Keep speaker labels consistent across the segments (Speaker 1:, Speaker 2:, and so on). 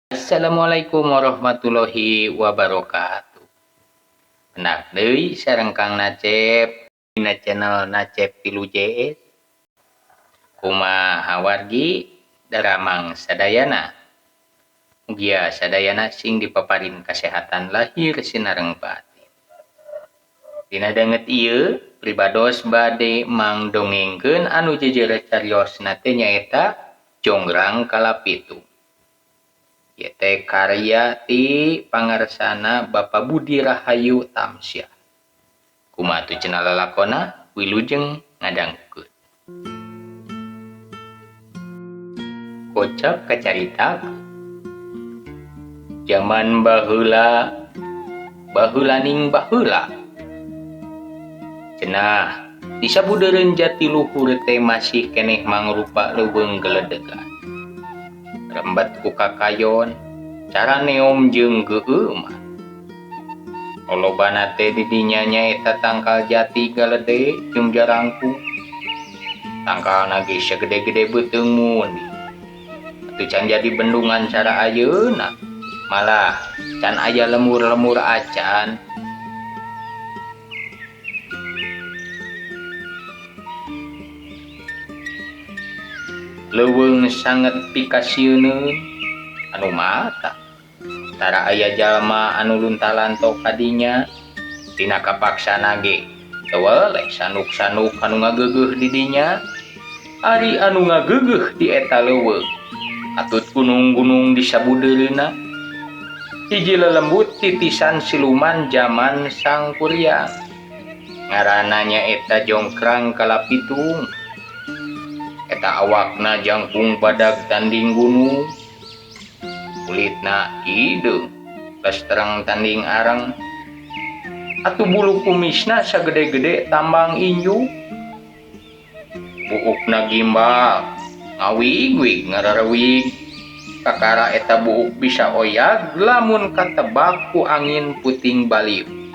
Speaker 1: Assalamualaikum warahmatullahi wabarakatuh. Pendak deui sareng Kang Nacep dina channel Nacep 3 JS. Kumaha wargi daramang sadayana. Mugia sadayana sing dipaparin kasehatan lahir sinareng batin. Dina danget ieu pribados bade mangdongengkeun anu jejer cariosna teh nyaeta Jonggrang Kalapitung. Ieu teh karya ti pangarsana Bapak Budi Rahayu Tamsyah. Kumaha atuh cenah lalakonna wilujeng ngadangukeun. Kocap kacarita jaman baheula baheulaning baheula. Cenah di sabudeureun jatiluhur teh masih keneh mangrupa leuweung geledegan. Rembet ku kakayon, cara neom jeung geueuman. Lolobana teh di dinya nyaeta tangkal jati galede jeung jarangkung. Tangkalna ge sagede-gede beuteung mundi. Atuh can jadi bendungan cara ayeuna, malah can aya lemur-lemur acan. Leuweung sanget pikasieuneun anu mata. Tara aya jalma anu lunta-lanto kadinya tina kapaksana ge teu weleh sanuk-sanuk anu ngageugeuh di dinya. Ari anu ngageugeuh di eta leuweung atut gunung-gunung di sabudeureunna. Hiji lelembut titisan siluman jaman Sangkuriang. Ngaranna nyaeta Jonggrang Kalapitung. Eta awakna jangkung badag tanding gunung, kulitna hideung lestereng tanding areng, atuh bulu kumisna sagede-gede tambang inju, buukna gimbal ngawig-wig ngararewig, kakara eta buuk bisa oyag lamun katebak ku angin puting baliung.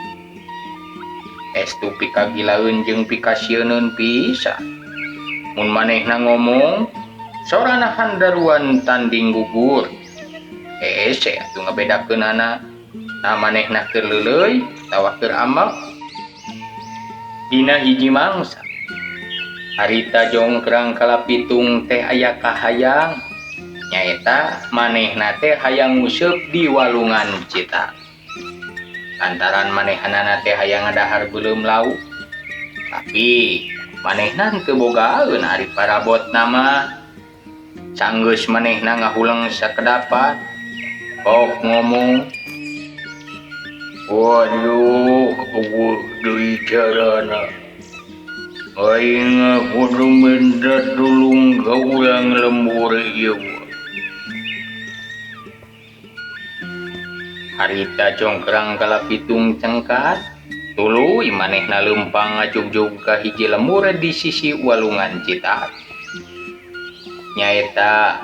Speaker 1: Estu pikagilaeun jeung pikasieuneun pisan. Mun manehna ngomong, sorana handaruan tanding gugur. Hese atuh ngabedakeunana. Nah manehna keur leuleuy atawa keur ambek. Dina hiji mangsa, harita Jonggrang Kalapitung teh aya kahayang. Nyaeta manehna teh hayang nguseup di walungan Citarum. Lantaran manehanana teh hayang ngadahar beuleum lauk. Tapi manehna teu bogaeun ari parabotna mah. Sanggeus manehna ngahuleng sakedapan, kok ngomong, waduh, eueuh deui carana. Aing kudu minta tulung ka urang lembur ieu. Harita Jonggrang Kalapitung cengkat, tuluy manehna leumpang ngajugjug ka hiji lemur di sisi walungan Citarum. Nyaeta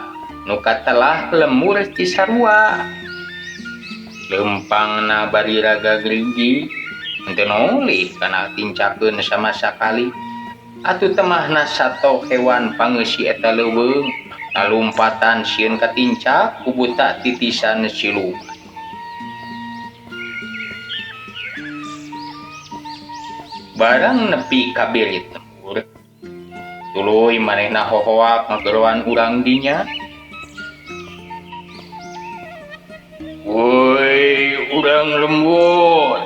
Speaker 1: nu katelah lemur Cisarua. Leumpangna bari raga gerigi, henteu nolih kana tincakeun sama sakali. Atuh temahna sato hewan pangeusi eta leuweung, lalumpatan sieun katincak ku buta titisan siluman. Barang nepi ka birit lembur, tuluy manehna hohoak ngageroan urang dinya. Woi urang lembur,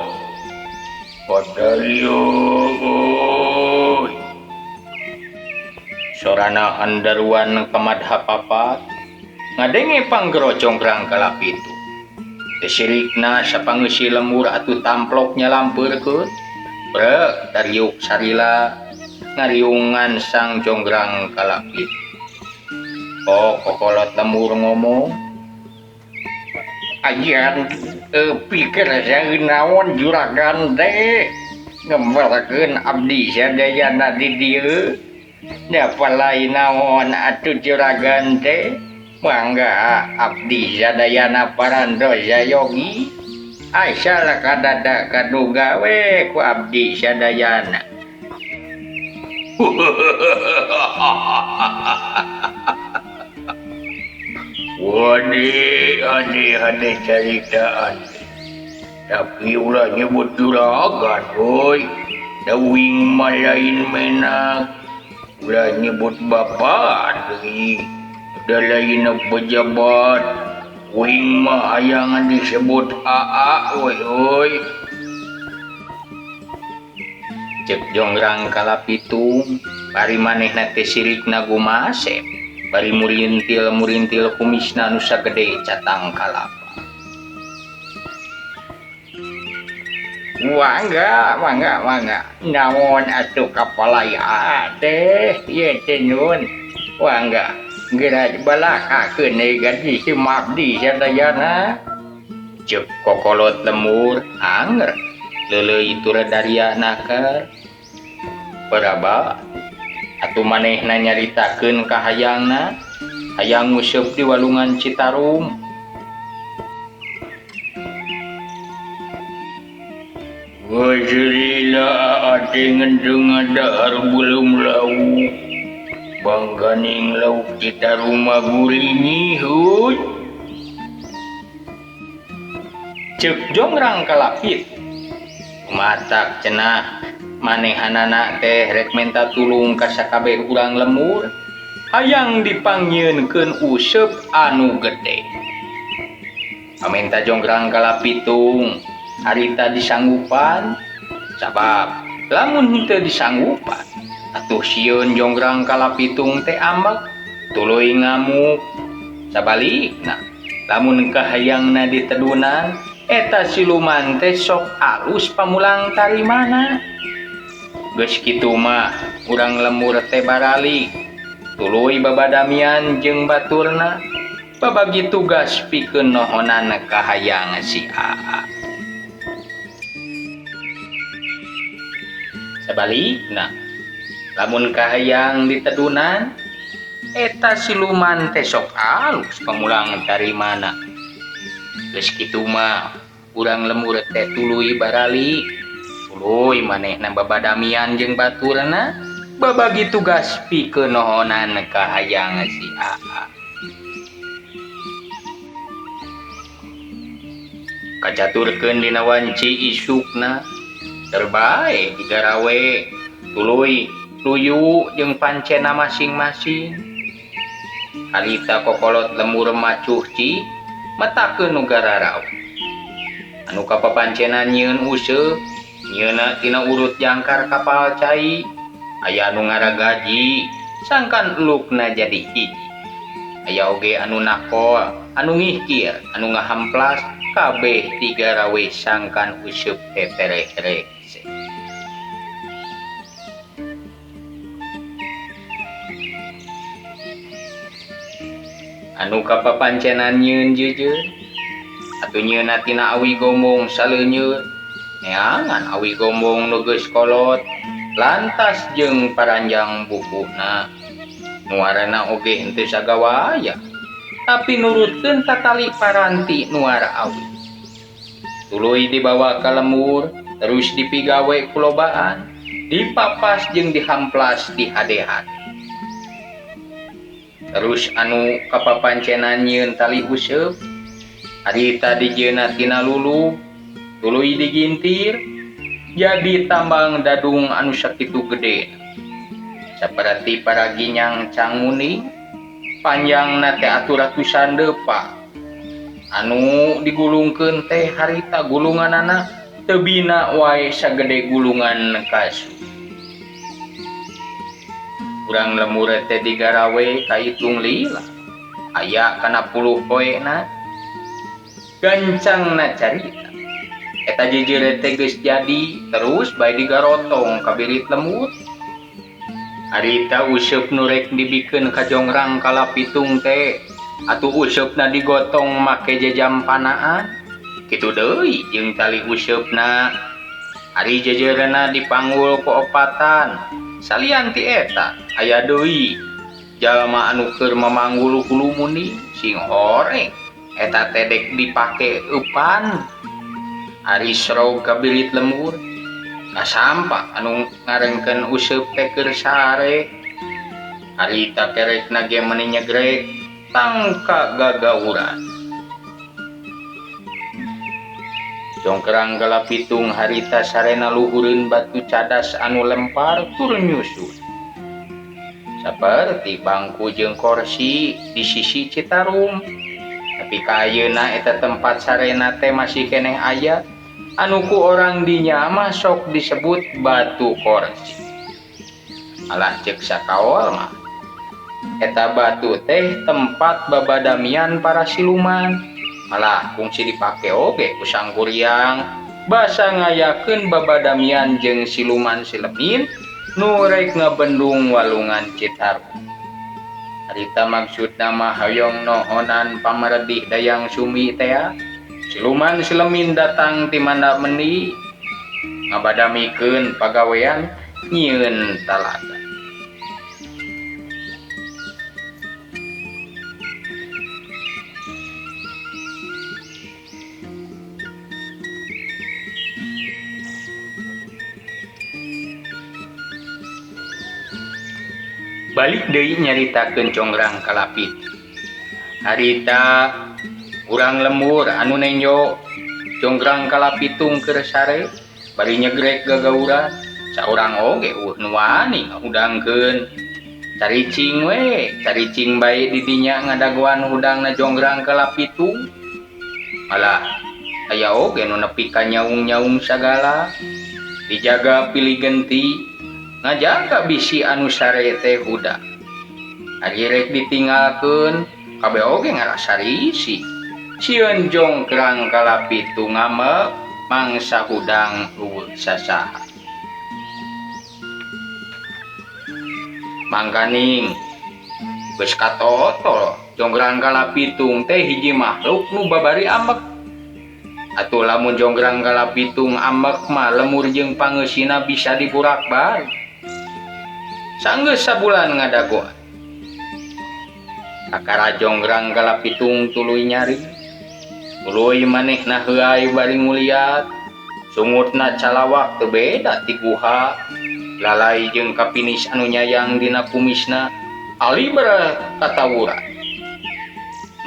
Speaker 1: padahal euy. Sorana handaruan kamadha papat, ngadenge panggero Jonggrang Kalapitung. Teu sirikna sapangeusi lembur atuh tamplok nyalampeurkeun. Brek dariuk sarila ngariungan sang Jonggrang Kalapitung. Oh kokolot lembur ngomong, ayan pikir naon juragan teh ngembarkeun abdi sadayana di dieu. Napa lain naon atuh juragan teh, mangga abdi sadayana parantos sayogi. Asal kadada kaduga we ku abdi sadayana.
Speaker 2: Wade hade hade caritaan. Tapi ulah nyebut juragan euy. Da uing mah lain menak. Ulah nyebut bapak deui. Da lain pejabat. Uing mah hayangan disebut AA we euy.
Speaker 1: Cek Jongrang Kalapitung bari manehna teh sirikna gumasep bari murintil-murintil kumisna nu sagede catang kalapa. Mangga, mangga, mangga. Naon atuh kapalaya teh ieu teh nun. Mangga, geura balakakeun deui gadis si Mabdi sadayana. Cek kokolot lemur anger leuleuy turadaria nakar. Paraba atuh manehna nyaritakeun ka hayangna, hayang nguseup di walungan Citarum.
Speaker 2: Geus ate ngendeng dahar belum lauk. Bangganing lauk Citarum mah gurini heuy.
Speaker 1: Ceuk Jongrang Kalapit. Matak cenah manehanana teh rek menta tulung ka sakabeh urang lemur hayang dipanggieunkeun useup anu gede. Pamenta Jongrang Kalapitung harita disanggupan sabab lamun henteu disanggupan atuh sieun Jongrang Kalapitung teh ambek tuluy ngamuk. Sabalikna lamun kahayangna ditedunan eta siluman teh sok alus pamulang tarimana. Geus kitu mah urang lemur teh barali tuluy babadamian jeung baturna babagi tugas pikeun nohonan kahayang si Aa. Sabalikna lamun kahayang ditedunan eta siluman teh sok alus pamulang tarimana. Geus kitu mah urang lemur teh tuluy barali tuluy manehna babadamian jeung baturna babagi tugas pikeun nohonan kahayang si Aa. Kacaturkeun dina wanci isukna terbae digarawe tuluy luyu jeung pancena masing-masing. Harita kokolot lemur macuh ci metakeun nu gararau. Anu kapapancena nyieun useup nyieuna tina urut jangkar kapal cai aya anu ngaragaji sangkan elukna jadi hiji. Aya oge anu nakol, anu ngihkir, anu ngahamplas kabeh digarawe sangkan useup teh tereh-rese. Anu kapapancenan nyieun jeujeun atuh nyieuna tina awi gombong saleunyeun neangan awi gombong nu geus kolot lantas jeung paranjang bukuna nu warana oge henteu sagawaya tapi nurutkeun tatali paranti nu wara awi. Tuluy dibawa ka lembur terus dipigawe ku lobaan dipapas jeung dihamplas di hade-hade. Terus anu kapapancenan nyieun tali useup harita dijieunna tina lulu tuluy digintir jadi tambang dadung anu sakitu gede saperti para ginyang canguning panjangna teh atuh ratusan depa anu digulungkeun teh harita gulunganana teu bina wae sagede gulungan kasu. Urang lemur teh digarawe kaitung lila aya kana puluh poena gancangna carita eta jeujeur teh geus jadi terus bae digarotong ka birit lemur. Harita useup nu rek dibikeun ka Jongrang Kalapitung teh atuh useupna digotong make jejampanaan kitu deui jeung tali useupna. Ari jejeurna dipanggul ku opatan salian ti eta aya deui jalma anu keur mamanggul hulu muni sing horeng eta teh dek dipake eupan. Ari serog ka birit lemur kasampa anu ngarengkeun useup teh keur sare. Harita kerekna ge meuni nyegrek Tangka gagauran. Jonggrang Kalapitung harita sarena luhureun batu cadas anu lempar tur nyusun. Saperti bangku jeung korsi di sisi Citarum. Tapi ka ayeuna eta tempat sarena teh masih keneh aya anu ku orang dinya mah sok disebut batu korsi. Alah ceuk sakaol mah eta batu teh tempat babadamian para siluman. Malah kungsi dipake oge ku Sangkuriang basa ngayakeun babadamian jeung siluman silemin nu rek ngabendung walungan Citarum. Harita maksudna mah hoyong nohonan pamaredih Dayang Sumi teh. Siluman silemin datang ti mana mendi ngabadamikeun pagawean nyieun talaga. Balik deui nyaritakeun Jonggrang Kalapit. Harita urang lembur anu nenjo Jonggrang Kalapitung keur sare bari nyegrek gagauran. Saurang oge eueuh nu wani ngahudangkeun. Caricing we, caricing bae di dinya ngadagoan hudangna Jonggrang Kalapitung. Malah aya oge nu nepi ka nyaung-nyaung sagala. Dijaga pilih genti. Ngajaga bisi anu sare teh hudang. Ari rek ditinggalkeun kabeh oge ngarasa risih. Sieun Jonggrang Kalapitung ngamek mangsa hudang eueuh sasaha. Mangkaning geus katotol Jonggrang Kalapitung teh hiji makhluk nu babari ambek. Atuh lamun Jonggrang Kalapitung ambek mah lemur jeung pangeusina bisa diburak-balik. Sanggeus sabulan ngadagoan. Kakara Jonggrang Kalapitung tuluy nyari. Tuluy manehna heuay bari nguliat. Sungutna calawak teu beda ti guha. Lalai jeung kapinis anu nyayang dina kumisna alibra katawuran.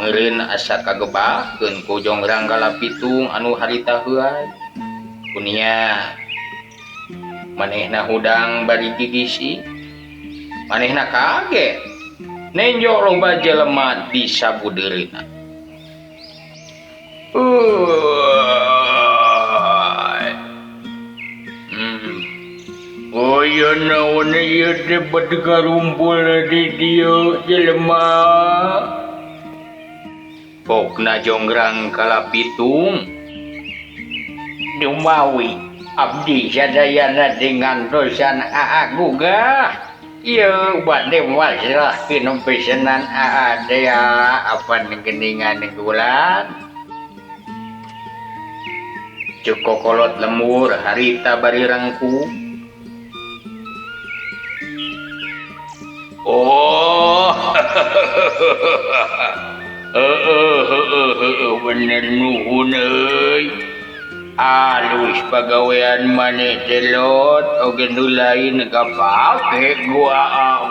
Speaker 1: Meureun asa kagebahkeun ku Jonggrang Kalapitung anu harita heuay. Kunia manehna hudang bari gigisi. Manehna kaget nenjo loba jelema di sabudeurna.
Speaker 2: Oh ya naon ieu teh bad garumpul di dieu jelema.
Speaker 1: Pokna Jonggrang Kalapitung
Speaker 2: dumawi abdi sadayana dingantosan aa gugah. Ieu bade wasrahkeun pesenan aa teh apan geuningan gulan.
Speaker 1: Ceuk kokolot lemur harita bari rangku.
Speaker 2: Oh. Heeh bener nuhun euy. Alus pagawean maneh teh lot oge nu lain kapake gua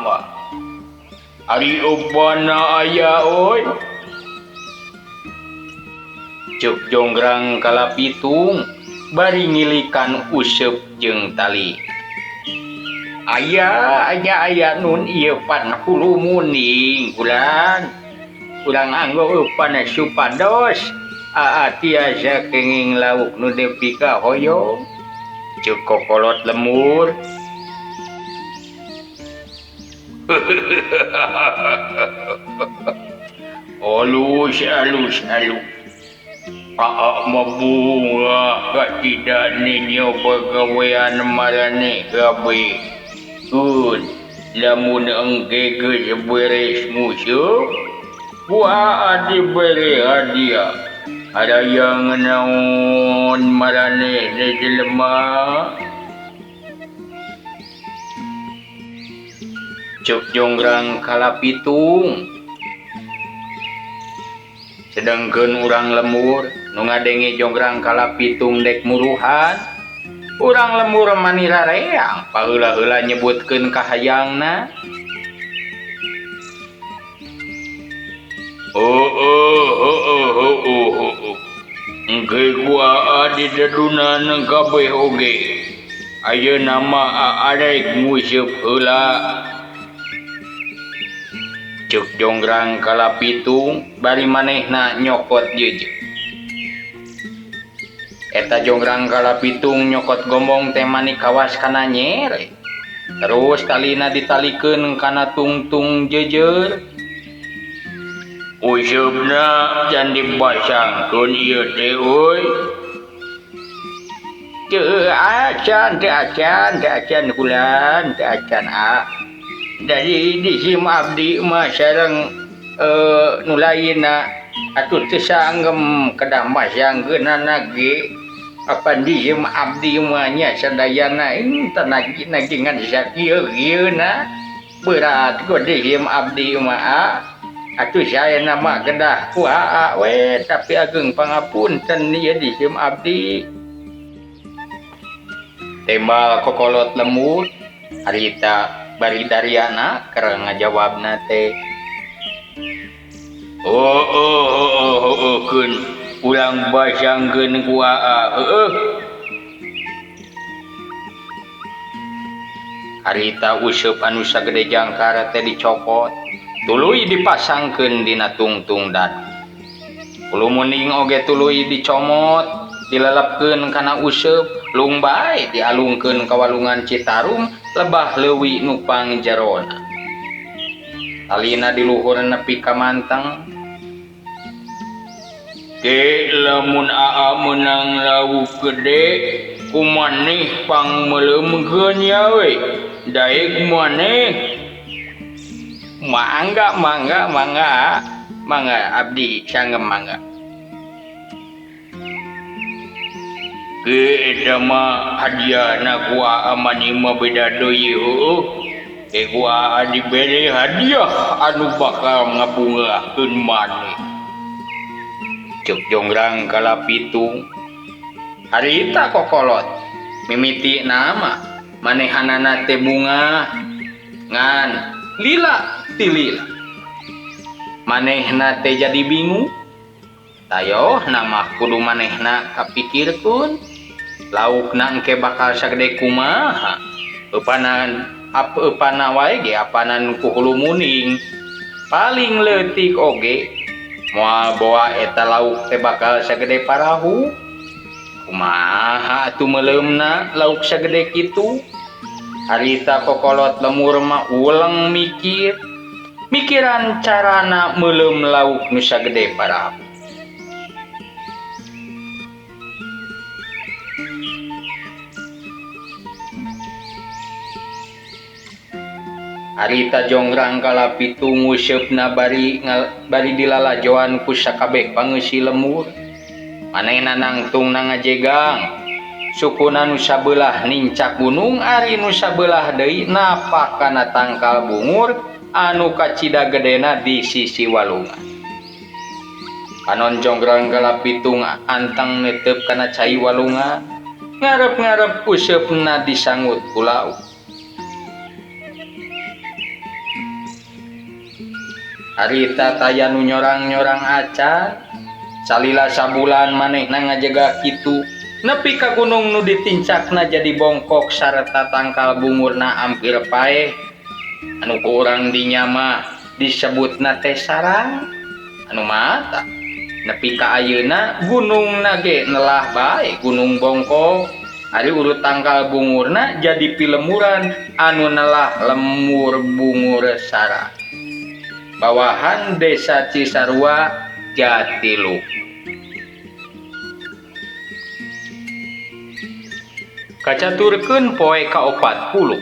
Speaker 2: mah. Ari obana aya euy.
Speaker 1: Ceuk Jonggrang Kalapitung bari ngilikan useup jeung tali.
Speaker 2: Aya aya aya nun ieu pan hulu muning kulan. Urang anggo eupan supados. Aa tiasa kenging lauk nu nepi ka hoyong.
Speaker 1: Ceuk kokolot lemur.
Speaker 2: Alus alus alus. Aa mabunga ka tidak ninyo pagawean maraneh kabeh. Kun lamun engke geus beres musuh, ku aa dibere hadiah. Ada yang naon maraneh teh jelema.
Speaker 1: Ceuk Jonggrang Kalapitung. Sedangkeun urang lembur nu ngadenge Jonggrang Kalapitung dek muruhan, urang lembur manira reang paheula-heula nyebutkeun kahayangna.
Speaker 2: Heueuh heueuh heueuh heueuh. Engke ku aa didedunan kabeh oge. Ayeuna mah aa rek nguseup heula. Ceuk Jonggrang Kalapitung bari manehna nyokot jeujeuh. Eta Jonggrang Kalapitung nyokot gombong teh manik kawas kana nyere. Terus talina ditalikeun kana tungtung jeujeur. Useupna can dipasangkeun ieu teh euy. Teu acan, teu acan, teu acan kulan, teu acan ah. Dari disim abdi mah sareng nu lainna atuh teu sanggem kedah masangkeunana ge. Apan disim abdi mah nya sadayana teu nagi ngan sakieu-kieuna. Berat ku disim abdi mah ah. Atuh saena mah kedah ku aa we tapi ageng pangapunten ieu disim abdi. Tembal kokolot lembut harita bari dariana keur ngajawabna teh. Oh oh oh oh oh keun urang basangkeun ku aa heueuh. Harita useup anu sagede jangkar teh dicokot tuluy dipasangkeun dina tungtung dadu. Hulu muning oge tuluy dicomot dilelepkeun kana useup lung bae dialungkeun ka walungan Citarum lebah leuwi nu pangjerona. Talina di luhur nepi ka manteng. Ge lamun aa meunang lauk gede kumaneh pangmeuleumkeun ya we daek maneh. Mangga mangga mangga mangga abdi sanggem mangga. Ge eta mah hadiahna ku aa mani mah beda deui heueuh. Ge ku aa dibere hadiah anu bakal ngabungahkeun maneh. Ceuk Jonggrang Kalapitung. Harita kokolot mimiti nama manehanana teh bungah ngan lila tilila. Manehna teh jadi bingung. Tayoh nama kudu manehna kapikirkeun. Laukna engke bakal sagede kumaha. Eupanan eupana wae ge apanan ku hulu muning. Paling leutik oge moal boa eta lauk teh bakal sagede parahu. Kumaha atuh meuleumna lauk sagede kitu? Harita kokolot lemur mah uleng mikir. Mikiran carana meuleum lauk nu sagede parahu. Harita Jonggrang Kalapitung nguseupna bari dilalajoan ku sakabeh pangeusi lemur. Manehna nangtungna ngajegang. Sukuna nu sabelah nincak gunung ari nu sabelah deui napak kana tangkal bungur anu kacida gedena di sisi walungan. Panon Jonggrang Kalapitung anteng netep kana cai walungan. Ngarep-ngarep useupna disangut ku lauk. Harita taya nu nyorang-nyorang acan. Salila sabulan manehna ngajega kitu. Nepi ka gunung nu ditincakna jadi bongkok sarta tangkal bungurna ampir paeh. Anu ku urang dinya mah disebutna teh sarang. Anu mata nepi ka ayeuna gunungna ge nelah bae gunung bongkok. Ari urut tangkal bungurna jadi pilemuran anu nelah lemur bungur sarang. Bawahan Desa Cisarua Jatilu. Kacaturkeun poe ka-40.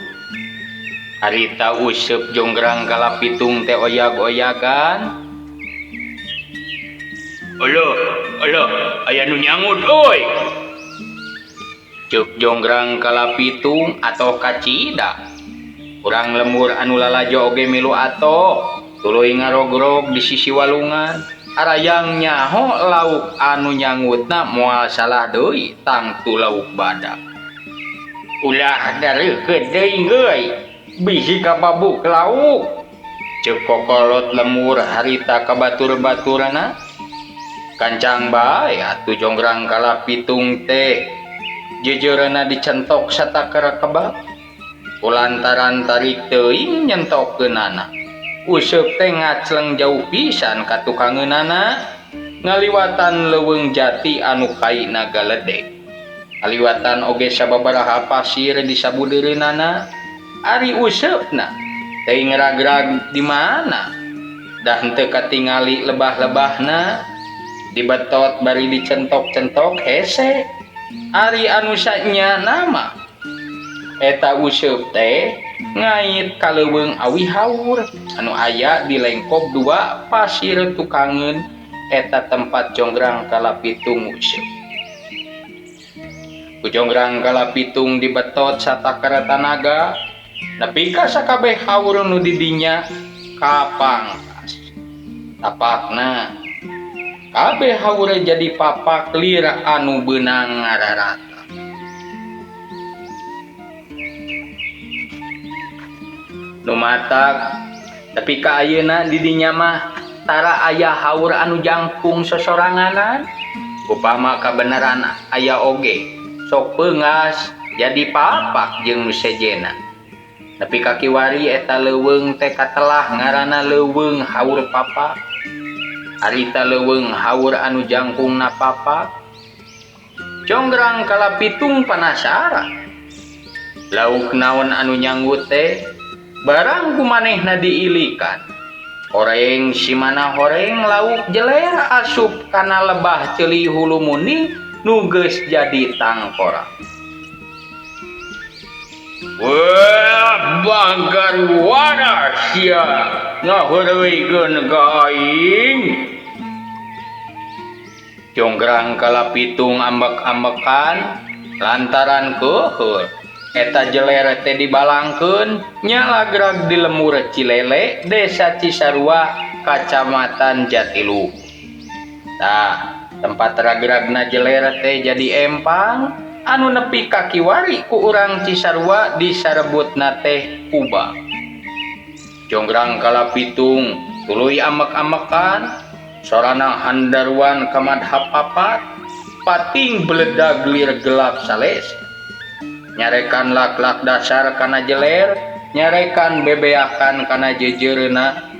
Speaker 2: Harita useup Jonggrang Kalapitung teh oyag-oyagan. Aloh, aloh, aya nu nyangut euy. Ceuk Jonggrang Kalapitung atau kacida. Urang lemur anu lalajo oge milu atoh. Tuluy ngarogrog di sisi walungan. Arayang nyaho lauk anu nyangutna moal salah deui tangtu lauk badak. Ulah dareukeut deui geui bisi kababuk lauk.
Speaker 1: Ceuk kokolot lemur harita ka batur-baturna. Kancang bae atuh Jonggrang Kalapitung teh jeujeurna dicentok satakara kebab. Kulantaran tarik teuing nyentokkeunana. Useup teh ngacleng jauh pisan ka tukangeunana ngaliwatan leuweung jati anu kaina galedeg. Ngaliwatan oge sababaraha pasir di sabudeureunana. Ari useupna teuing ragrag di mana? Dah henteu katingali lebah-lebahna dibetot bari dicentok-centok hese. Ari anu sanyana mah eta useup teh ngait ka leuweung awi haur anu aya di lengkop dua pasir tukangeun eta tempat Jonggrang Kalapitung useup. Ku Jonggrang Kalapitung dibetot satakara tanaga nepi ka sakabeh haur nu di dinya kapangkas. Tapakna kabeh haur jadi papak lir anu beunang ngararata. Nu matak tapi ka ayeuna di dinya mah tara aya haur anu jangkung sosoranganan. Upama kabeneran aya oge sok peungas jadi papak jeung nu sejena. Nepi ka kiwari eta leuweung teh katelah ngaranna leuweung haur papak. Harita leuweung haur anu jangkungna papak. Jonggrang Kalapitung panasaran. Lauk naon anu nyanggut teh barang ku manehna diilikan. Horeng simana horeng lauk jeler asup kana lebah ceuli hulu muning nu geus jadi tangkorak. Wah, banggar waras sia ngaheureuykeun ka aing. Jonggrang Kalapitung ambek-ambekan lantaran keuheul. Eta jeler teh dibalangkeun nyalagrag di lemur Cilele, Desa Cisarua, Kacamatan Jatiluhur. Tah, tempat ragragna jeler teh jadi empang anu nepi ka kiwari ku urang Cisarua disarebutna teh Kubang. Jonggrang Kalapitung tuluy amek-amekan, sorana handaruan ka madhab papat, pating beledag lir gelap sales. Nyarekan lak-lak dasar kana jeler, nyarekan bebeakan kana jeujeurna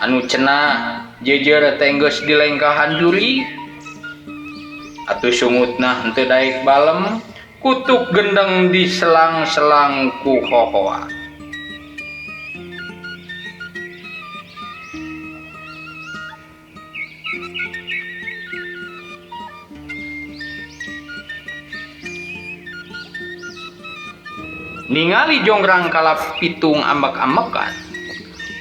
Speaker 1: anu cenah jeujeur teh geus dilengkahan juri. Atuh sungutna henteu daek balem, kutuk gendeng diselang-selang ku hohoa. Ningali Jonggrang Kalapitung ambek-ambekan,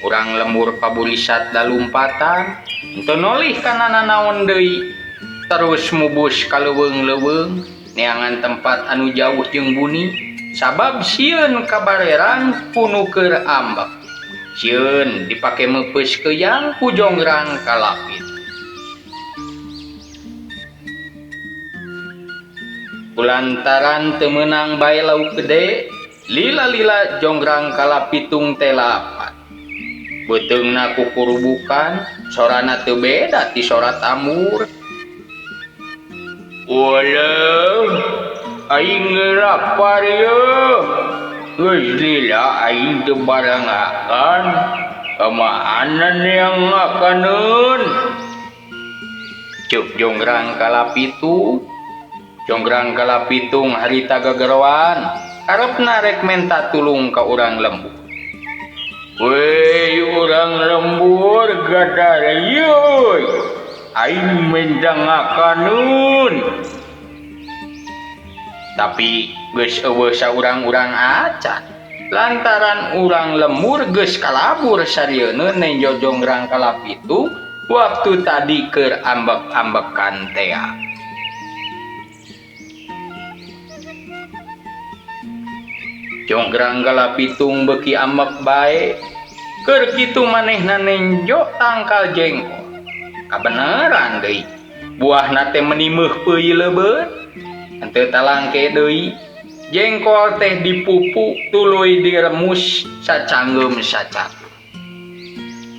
Speaker 1: urang lembur paburisat dalumpatan, henteu nolih kana nanaon deui, terus mubus ka leuweung-leuweung neangan tempat anu jauh jeung buni, sabab sieun kabareran ku nu keur ambek. Sieun dipake meupeus keuyang ku Jonggrang Kalapit. Kulantaran teu meunang bae lauk gede, lila-lila Jonggrang Kalapitung teh lapat. Beuteungna kukurubukan, sorana teu beda ti sora tambur. Walah, aing lapar yeuh. Geus lila aing teu barangakan. Kamaanan yang ngakaneun. Ceuk Jonggrang Kalapitung. Jonggrang Kalapitung harita gageroan. Karepna rek menta tulung ka urang lembur. Weh, urang lembur gadar yeuy. Aing minta ngakaneun. Tapi geus eueuh saurang-urang acan. Lantaran urang lembur geus kalabur sarieuna nenjo Jonggrang Kalapitung waktu tadi keur ambek-ambekan tea. Jonggrang Kalapitung beuki ambek bae, keur kitu manehna nenjo tangkal jengkol. Kabeneran deui, buahna teh menimeuh peuy leubeut. Henteu talangke deui, jengkol teh dipupu tuluy diremus sacanggeum sacanggeum.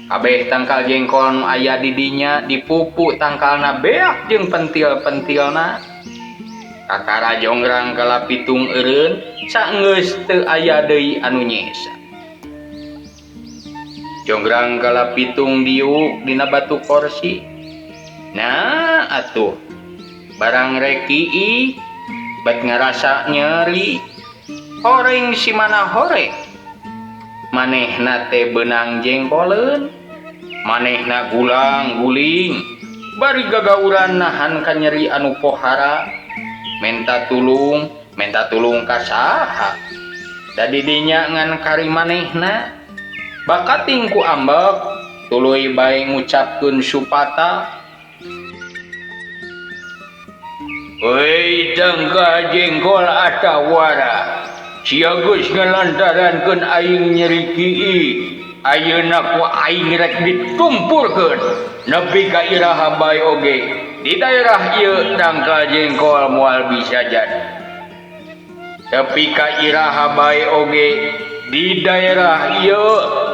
Speaker 1: Kabeh tangkal jengkol nu aya di dinya dipupu tangkalna beak jeung pentil-pentilna. Kakara Jonggrang Kalapitung eureun saenggeus teu aya deui anu nyesa. Jonggrang Kalapitung diuk dina batu korsi. Nah atuh barang rek kiih bet ngarasa nyeri. Horeng si mana horeng. Manehna teh beunang jengkoleun. Manehna gulang guling. Bari gagauran nahan ka nyeri anu pohara. Menta tulung ka saha? Da di dinya ngan kari manehna. Bakating ku ambek tuluy bae ngucapkeun supata. Euy tangkal jengkol atawara. Sia geus ngalantarankeun aing nyeri kiih. Ayeuna ku aing rek ditumpulkeun nepi ka iraha bae oge. Di daerah ieu tangkal jengkol moal bisa jadi. Tepi ka iraha bae oge di daerah ieu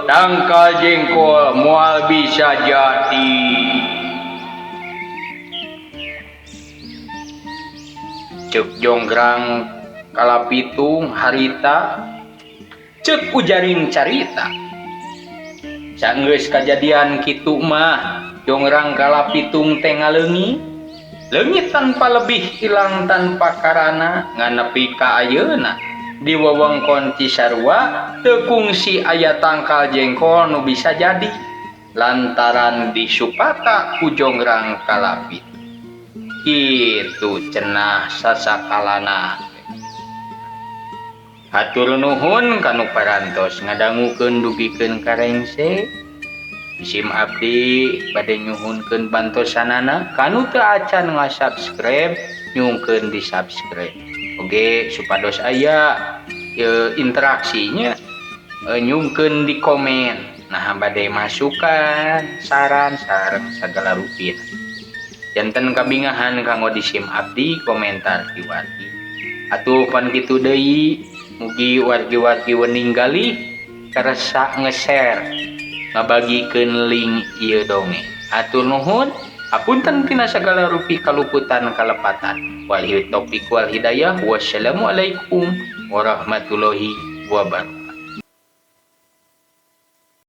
Speaker 1: tangkal jengkol moal bisa jadi. Ceuk Jonggrang Kalapitung harita, ceuk ujaring carita. Sanggeus kajadian kitu mah Jonggrang Kalapitung teh ngaleungit. Leungit tanpa lebih hilang tanpa karana ngan nepi ka ayeuna. Di wewengkon Cisarua teu kungsi aya tangkal jengkol nu bisa jadi lantaran disupata ku Jonggrang Kalapitung. Kitu cenah sasakalana. Hatur nuhun kanu parantos ngadangukeun dugikeun ka rengse. Isim abdi bade nyuhunkeun bantosanana kanu teu acan nga-subscribe nyungkeun di-subscribe. Oge supados aya interaksinya nyungkeun di komen. Nah bade masukan, saran sareng sagala rupina. Janten kabingahan kanggo disim abdi komentar ti wargi. Atuh pan kitu deui mugi wargi-wargi wening galih karesa nge-share ngabagikeun link ieu dongeng. Hatur nuhun, hapunten tina sagala rupi kaluputan kalepatan. Walhi taufik wal hidayah. Wassalamualaikum warahmatullahi wabarakatuh.